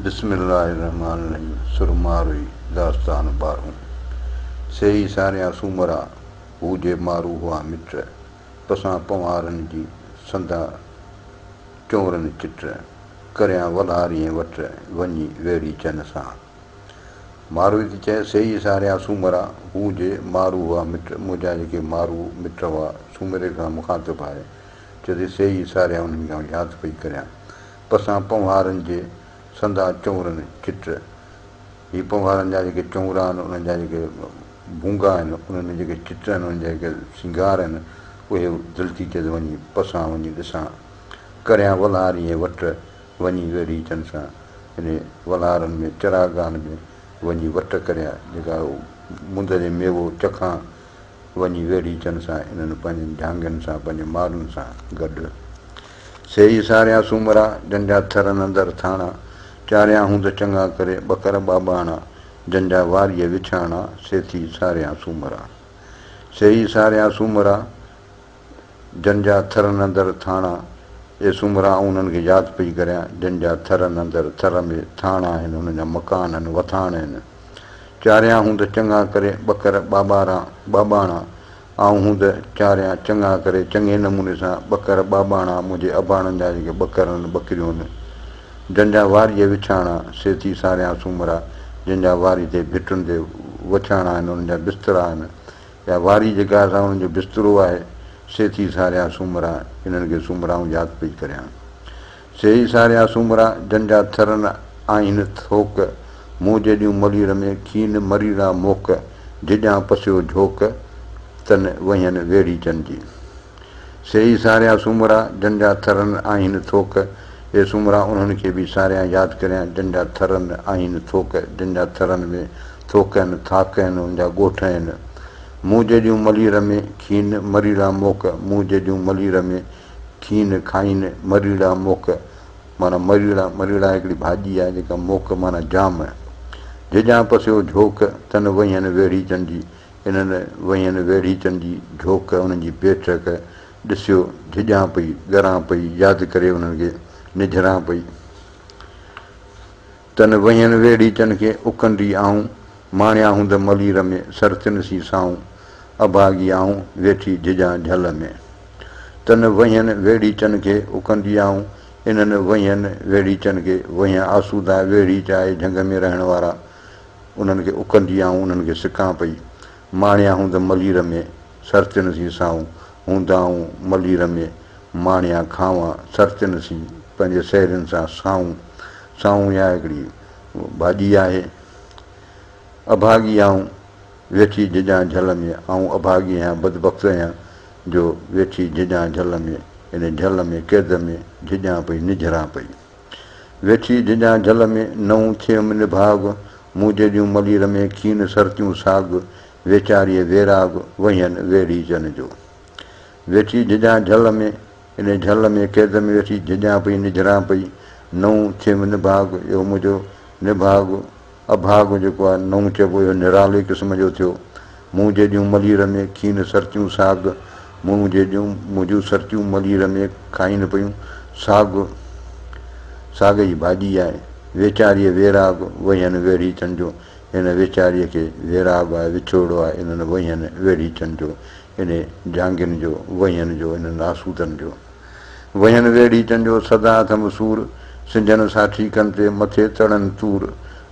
بسم الله الرحمٰن الرحيم سر ماروئي داستان ٻارهون سيئي ساريان سومرا، هو جي مارو هئا مٽ، پسان پنهوارن جي سندا چؤنرن چٽ، ڪريان ولهاريين وٽ، وڃي ويڙهيچن سان. ماروئي ٿي چئي، سيئي ساريان سومرا، هو جي مارو هئا مٽ، منهنجا جيڪي مارو مٽ هئا، سومري کان مخاطب آهي، چئي ٿي، سيئي ساريان انهن کي آئون ياد پئي ڪريان. پسان پنهوارن جي سندا چؤنرن چٽ، هي پنهوارن جا جيڪي چؤنرا آهن، انهن جا جيڪي ڀونگا آهن، انهن ۾ جيڪي چٽ آهن، انهن جا جيڪي سينگار آهن، اهي دل ٿي چئي ته وڃي پسان، وڃي ڏسان. ڪريان ولهارينء وٽ، وڃي ويڙهيچن سان. انهي ولهارن ۾، چراگاهن ۾ وڃي وٽ ڪريان، جيڪا مند جي ميوو چکان، وڃي ويڙهيچن سان انهن پنهنجن جهانگين سان پنهنجي مارن سان گڏ. سيئي ساريان سومرا، جن جا ٿرن اندر ٿاڻا، چاريان هوند چڱا ڪري ٻڪر ٻاٻاڻا، جن جا واريء وڇاڻا، سي ٿي ساريان سومرا. سيئي ساريان سومرا، جن جا ٿرن اندر ٿاڻا، اي سومرا آئون انهن کي ياد پئي ڪريان، جن جا ٿرن اندر ٿر ۾ ٿاڻا آهن، انهن جا مڪان آهن، وٿاڻ آهن. چاريان هوند چڱا ڪري ٻڪر ٻاٻاران ٻاٻاڻا، آئون هوند چاريان چڱا ڪري چڱي نموني سان ٻڪر ٻاٻاڻا، منهنجي اباڻن جا جيڪي ٻڪر آهن، ٻڪريون آهن، جن جا واريء وڇاڻا، سي ٿي ساريان سومرا، جن جا واري تي ڀٽن تي وڇاڻا آهن، انهن جا بسترا آهن، يا واري جيڪا اسان انهن جو بسترو آهي، سي ٿي ساريان سومرا، انهن کي سومرا آئون ياد پئي ڪريان. سي ئي ساريان سومرا، جن جا ٿرن آهن ٿوڪ، مون جيڏيون ملير ۾، کين مريڙا موڪ، جهڄان پسيو جهوڪ، تن وهين ويڙهيچن جي. سي ئي ساريان سومرا، جن جا ٿرن آهن ٿوڪ، اي سومرا انهن کي به ساريان ياد ڪريان، جن جا ٿرن آهن ٿوڪ، جن جا ٿرن ۾ ٿوڪ آهن، ٿاڪ آهن، انهن جا ڳوٺ آهن. مون جيڏيون ملير ۾، کين مريڙا موڪ، مون جيڏيون ملير ۾، کين کائين مريڙا موڪ، معنيٰ مريڙا، مريڙا هڪڙي ڀاڄي آهي، جيڪا موڪ معنيٰ جام. جهڄان پسيو جهوڪ، تن وهين ويڙهيچن جي، انهن وهين ويڙهيچن جي جهوڪ، انهن جي بيٺڪ ڏسيو جهڄان پئي، ڳران پئي، ياد ڪري انهن کي نجهران پئي. تن وهين ويڙهيچن کي اڪنڊي آئون، ماڻيان هوند ملير ۾، سرتين سين سائون، اڀاڳي آئون، ويٺي جهڄان جهل ۾. تن وهين ويڙهيچن کي اڪنڊي آئون، انهن وهين ويڙهيچن کي، وهين آسودا ويڙهيچ آهي جهنگ ۾ رهڻ وارا، انهن کي اڪنڊي آئون، انهن کي سڪان پئي. ماڻيان هوند ملير ۾، سرتين سين سائون، هوند آئون ملير ۾، ماڻيان کاوان، سرتين سين، پنهنجي سهرين سان سائون، سائون اها هڪڙي ڀاڄي آهي. اڀاڳي آئون، ويٺي جهڄان جهل ۾، آئون اڀاڳي آهيان، بدبخت آهيان، جو ويٺي جهڄان جهل ۾، ان جهل ۾، قيد ۾، جهڄان پئي، نجهران پئي. ويٺي جهڄان جهل ۾، نئون ٿيم نڀاڳ، مون جيڏيون ملير ۾، کين سرتيون ساڳ، ويچاريء ويراڳ، وهين ويڙهيچن جو. ويٺي جهڄان جهل ۾، ان جهل ۾، قيد ۾ ويٺي جهڄان پئي، نجهران پئي، نئون ٿيم نڀاڳ، اهو منهنجو نڀاڳ، اڀاڳ جيڪو آهي، نئون چئبو اهو نرالي قسم جو ٿيو. مون جيڏيون ملير ۾، کين سرتيون ساڳ، مون جيڏيون، منهنجون سرتيون ملير ۾، کائين پيون ساڳ، ساڳ جي ڀاڄي آهي. ويچاريء ويراڳ، وهين ويڙهيچن جو، هن ويچاريء کي ويراڳ آهي، وڇوڙو آهي، انهن وهين ويڙهيچن جو، انهي جهانگين جو، وهين جو، انهن آسودن جو. وهين ويڙهيچن جو، سدا اٿم سور، سنجهن ساٺي ڪن تي، مٿي تڙن تور،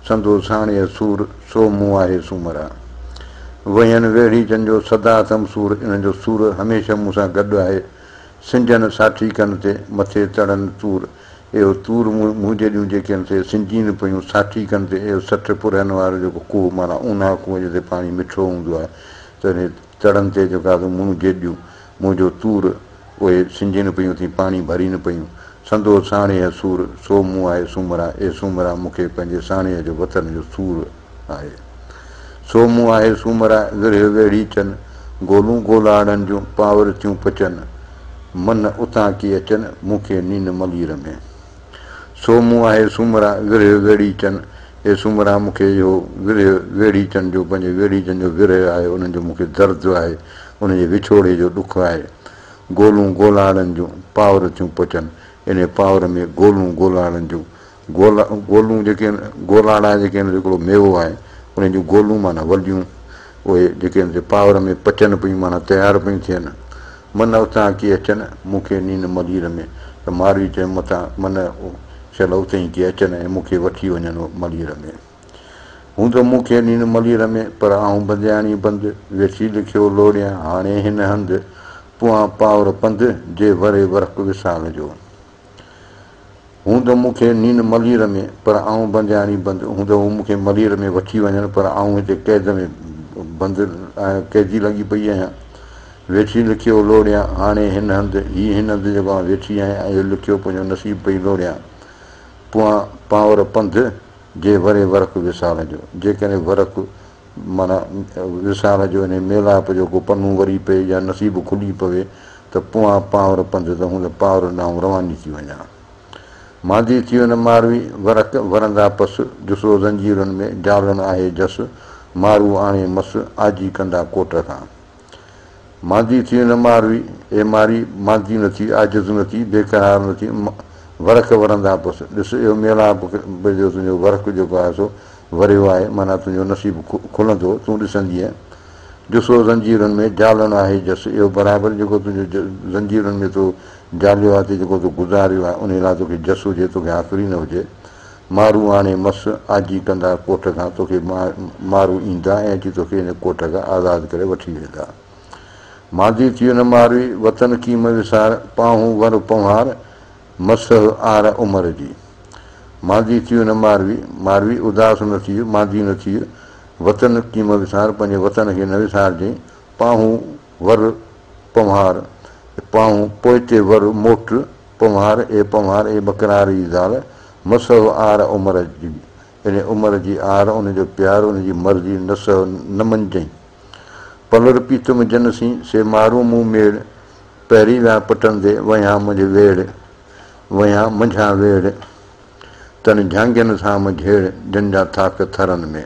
سندو ساڻيهه سور، سو مون آهي سومرا. وهين ويڙهيچن جو، سدا اٿم سور، انهن جو سور هميشه مون سان گڏ آهي، سنجهن ساٺي ڪن تي، مٿي تڙن تور، اهو تور مون جيڏيون جيڪي آهن سي سنجين پيون، ساٺي ڪن تي، اهو 60 پرهن وارو جيڪو کوهه معنيٰ اونها کوهه جتي پاڻي مٺو هوندو آهي ته انهي تڙن تي جيڪو آهي سو مون جيڏيون، منهنجو تور، اهي سنجين پيون ٿي پاڻي ڀرين پيون. سندو ساڻيهه سور، سو مون آهي سومرا، اي سومرا مون کي پنهنجي ساڻيهه جو وطن جو سور آهي. سو مون آهي سومرا، ورهيه ويڙهيچن، گولون گولاڙن جون، پاور ٿيون پچن، من اتان ڪي اچن، مون کي نين ملير ۾. سو مون آهي سومرا، ورهيه ويڙهيچن، اي سومرا مون کي اهو ورهيه ويڙهيچن جو پنهنجي ويڙهيچن جو ورهيه آهي، انهن جو مون کي درد آهي، انهن جي وڇوڙي جو ڏک آهي. گولون گولاڙن جون، پاور ٿيون پچن، انهي پاور ۾ گولون گولاڙن جون گولا گولون جيڪي آهن گولاڙا جيڪي آهن هڪڙو ميوو آهي انهن جون گولون معنيٰ وليون اهي جيڪي آهن سي پاور ۾ پچن پيون معنيٰ تيار پيون ٿين. من اتان ڪي اچن، مون کي نين ملير ۾. ته ماروي چيو متان من شل اتئين ڪي اچن ۽ مون کي وٺي وڃن ملير ۾. هوند مون کي نين ملير ۾، پر آئون بندياڻي بند، ويٺي لکيو لوڙيان هاڻي هن هنڌ، پوئان پاور پنڌ، جي وري ورق وصال جو. هوند مون کي نين ملير ۾، پر آئون بندياڻي بند، هوند هو مون کي ملير ۾ وٺي وڃن، پر آئون هتي قيد ۾ بند آهيان، قيدي لڳي پئي آهيان. ويٺي لکيو لوڙيان، هاڻي هن هنڌ، هي هن هنڌ جيڪو آئون ويٺي آهيان ۽ اهو لکيو پنهنجو نصيب پئي لوڙيان. پوئان پانور پنڌ، جي وري ورق وصال جو، جيڪڏهن ورق معنيٰ وصال جو يعني ميلاپ جو ڪو پنو وري پئي يا نصيب کلي پوي ته پوئان پانور پنڌ ته هوند پانور ڏانهن رواني ٿي وڃان. ماندي ٿي نه ماروي، ورق ورندا پس، جسو زنجيرن ۾، جالن آهي جس، مارو آڻي مس، آجي ڪندا ڪوٽ کان. ماندي ٿي نه ماروي، اي ماري، ماندي نه ٿي، عاجز نه ٿي، بيقرار نه ٿي، ورق ورندا پس، ڏس اهو ميلاپ جو تنهنجو ورق جيڪو آهي سو وريو آهي، معنيٰ تنهنجو نصيب کلندو، تون ڏسندينء. جسو زنجيرن ۾، جالن آهي جس، اهو برابر جيڪو تنهنجو زنجيرن ۾ تو جاليو آهي ته جيڪو تو گذاريو آهي، انهيء لاء توکي جس هجي، توکي آفرين هجي. مارو آڻي مس، آجي ڪندا ڪوٺ کان، توکي مارو ايندا ۽ اچي توکي ان ڪوٺ کان آزاد ڪري وٺي ويندا. ماضي ٿيو نه ماروي، وطن ڪيم وسار، پاهون ور پنهوار، مسح آر عمر جي. ماضي ٿيو نه ماروي، ماروي اداس نه ٿيء، ماضي نه ٿيء، وطن ڪيم وسار، پنهنجي وطن کي نه وسارجئين، پاهون ور پنهوار، پاهون پوئتي ور موٽ، پنهوار اي پنهوار اي ٻڪرار جي زال، مسح آر عمر جي، يعني عمر جي آر، ان جو پيار، ان جي مرضي نه سهه نه مڃجئين. پلر پيتم جن سين، سي مارون مون ميڙ، پهري ويا پٽن تي، وهيان منجهه ويڙهه، وهيان منجهان ويڙهه، تن جهانگين سان م جهيڙ، جن جا ٿاڪ ٿرن ۾.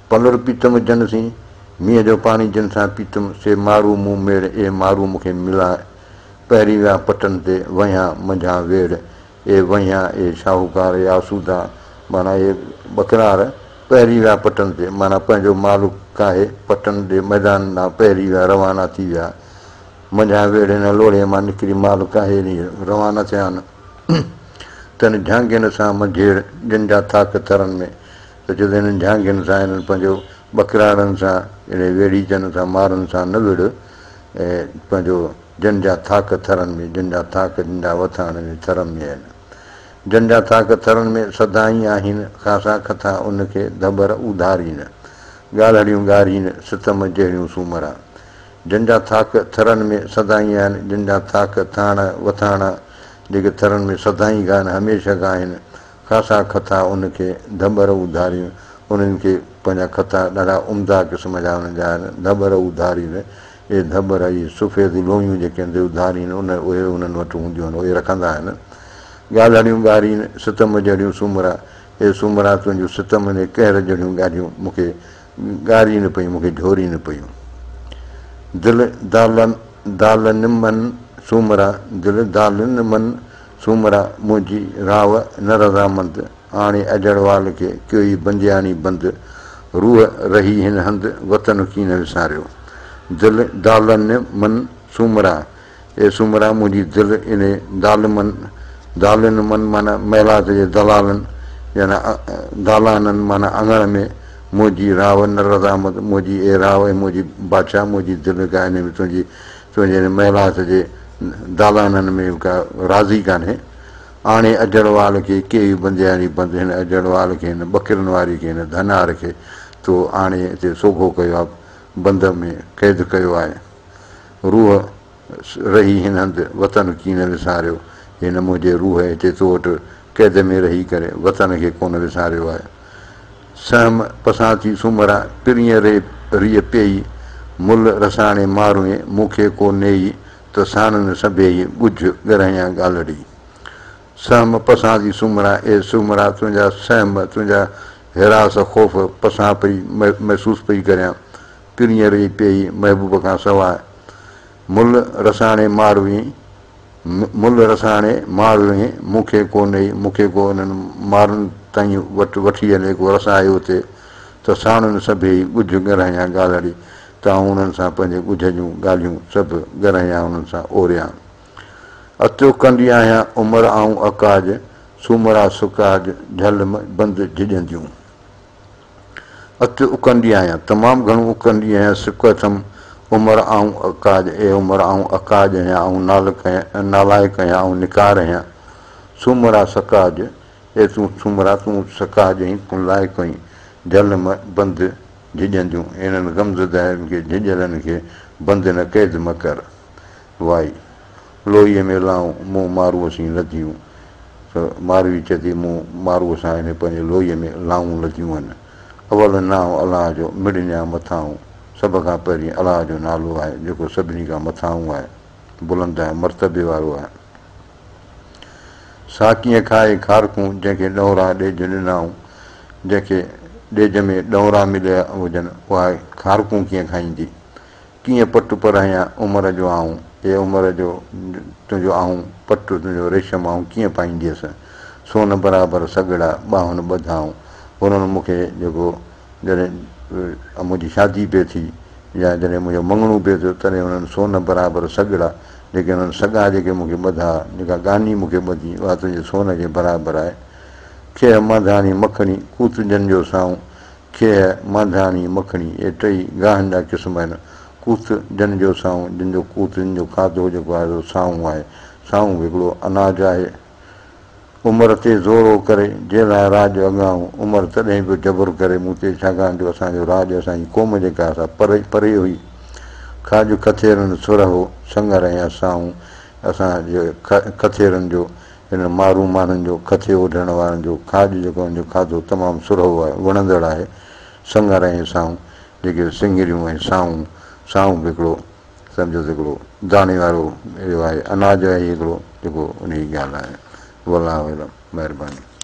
پلر پيتم جن سين، مينهن جو پاڻي جن سان پيتم، سي مارو مون ميڙ، اي مارو مون کي ملاء. پهرين ويا پٽن تي، وهيان منجهان ويڙهه، اي وهيان، اي شاهوڪار، اي آسودا، معنيٰ اي ٻڪرار، پهرين ويا پٽن تي، معنيٰ پنهنجو مال ڪاهي پٽن ڏي ميدان ڏانهن پهرين ويا، روانا ٿي ويا. منجهان ويڙهه هن لوڙهي مان نڪري مال ڪاهي روانا ٿيا آهن. تن جهانگين سان منجهيڙ، جن جا ٿاڪ ٿرن ۾. ته چئي ته هنن جهانگين سان، هنن پنهنجو ٻڪراڙن سان، اهڙي ويڙهيچن سان، مارن سان نه وڙهه ۽ پنهنجو جن جا ٿاڪ ٿرن ۾، جن جا ٿاڪ، جن جا وٿاڻ انهي ٿرن ۾ آهن. جن جا ٿاڪ ٿرن ۾ سدائين آهين، خاصا کٿا ان کي ڌٻر اڌارين. ڳالهڙيون ڳارين، ستم جهڙيون سومرا. جن جا ٿاڪ ٿرن ۾ سدائين آهن، جن جا ٿاڪ، ٿاڻ، وٿاڻا، جيڪي ٿرن ۾ سدائين کان آهن، هميشه کان آهن، خاصا کٿا ان کي ڌٻر اڌارين، انهن کي پنهنجا کٿا ڏاڍا عمدا قسم جا انهن جا آهن، ڌٻر اڌارين، اهي ڌٻر، اهي سفيد لويون جيڪي آهن سي اڌارين، ان اهي انهن وٽ هونديون آهن، اهي رکندا آهن. ڳالهڙيون ڳارين، ستم جهڙيون سومرا، اي سومرا تنهنجون ستم ۽ قهر جهڙيون ڳالهيون مون کي ڳارين پيون، مون کي جهورين پيون. دل دالن دالن من سومرا، دل دالن من سومرا، منهنجي راء نه رضامند، آڻي اجڙوال کي ڪيوئي بندياڻي بند، روح رهي هن هنڌ، وطن ڪين وساريو. دل دالن من سومرا، اي سومرا منهنجي دل انهي دالمن، دالن من معنيٰ محلات جي دلالن يعني دالانن معنيٰ اڱڻ ۾، منهنجي راء نه رضامند، منهنجي اي راء اي منهنجي بادشاهه منهنجي دل ڪا انهي ۾ تنهنجي تنهنجي انهي محلات جي دالانن ۾ ڪا راضي ڪانهي. آڻي اجڙوال کي ڪيئي بندياڻي بند، هن اجڙوال کي هن ٻڪرين واري کي هن ڌنار کي تو آڻي هتي سوگهو ڪيو آهي، بند ۾ قيد ڪيو آهي. روح رهي هن هنڌ وطن ڪين وساريو، هن منهنجي روح هتي تو وٽ قيد ۾ رهي ڪري وطن کي ڪونه وساريو آهي. سهم پسان ٿي سومرا، پرينء ري ريء پيئي، مل رساڻي ماروئين، مون کي ڪو نيئي، ته ساڻن سڀيئي، ڳجهه ڳرهيان ڳالهڙي. سهم پسان ٿي سومرا، اي سومرا تنهنجا سهم، تنهنجا هراس خوف پسان پئي، محسوس پئي ڪريان. پرينء ري پيئي، محبوب کان سواء. مل رساڻي ماروئين، مل رساڻي ماروين مون کي ڪو نيئي، مون کي ڪو انهن مارن تائين وٽ وٺي هلي، ڪو رسائي اتي ته ساڻن سڀيئي ڳجهه ڳرهيان ڳالهڙي، ته آئون انهن سان پنهنجي ڳجهه جون ڳالهيون سڀ ڳرهيان انهن سان اوريان. اتيو ڪنڊي آهيان عمر آئون اڪاج، سومرا سڪاج جهل م بند جهڄنديون. ات اڪنڊي آهيان، تمام گهڻو اڪنڊي آهيان، سڪ اٿم، عمر آئون اڪاج، اي عمر آئون اڪاج آهيان، آئون نالائق آهيان، آئون نڪار آهيان. سومرا سڪاج، اي تون سومرا تون سڪاج آهين، تون لائق آهين، جهل م بند جهڄنديون، انهن غمزدهن کي، جهڄيلن کي بند نه قيد م ڪر. وائي، لوئيء ۾ لائون، مون ماروء سين لڌيون. ته ماروي چئي ٿي، مون ماروء سان انهي پنهنجي لوئيء ۾ لائون لڌيون آهن. اول نانء الله جو، مڙنيان مٿانهون. سڀ کان پهرين الله جو نالو آهي، جيڪو سڀني کان مٿانهون آهي، بلند آهي، مرتبي وارو آهي. سا ڪيئن کائي کارڪون، جنهن کي ڏؤنرا ڏيج ڏنائون. جنهن کي ڏيج ۾ ڏؤنرا مليا هجن، اها کارڪون ڪيئن کائيندي؟ ڪيئن پٽ پرهيان عمر جو آئون، اي عمر جو تنهنجو آئون پٽ تنهنجو ريشم آئون ڪيئن پائينديس، سون برابر سڳڙا ٻانهن ٻڌائون. هنن مون کي جيڪو جڏهن منهنجي شادي پئي ٿي يا جڏهن منهنجو مڱڻو پئي ٿيو تڏهن هنن سون برابر سڳڙا جيڪي هنن سڳا جيڪي مون کي ٻڌا جيڪا ڳاني مون کي ٻڌي اها تنهنجي سون جي برابر آهي. کيهه مانڌاڻي مکڻي ڪوت جن جو سائون کيهه، مانڌاڻي، مکڻي، اهي ٽئي گاهن جا قسم آهن. ڪوت جن جو سائون، جن جو ڪوت، جن جو کاڌو جيڪو آهي سو سائون آهي. سائون به هڪڙو اناج آهي. عمر تي زورو ڪري، جنهن لاء راڄ اڳاهون. عمر تڏهن پيو جبر ڪري مون تي، ڇاڪاڻ جو اسان جو راڄ، اسان جي قوم جيڪا آهي سا پري پري هئي. کاڄ کٿيرن سرهو، سڱر ۽ اساهون، اسان جي کٿيرن جو هنن مارو ماڻهن جو کٿي اوڍڻ وارن جو کاڄ جيڪو هن جو کاڌو تمام سرهو آهي، وڻندڙ آهي. سڱر ۽ سائون جيڪي سڱريون ۽ سائون، سائون به هڪڙو سمجهو ته هڪڙو داڻي وارو اهو آهي اناج آهي هڪڙو جيڪو انهي جي ڳالهه آهي. والله اعلم. مهرباني.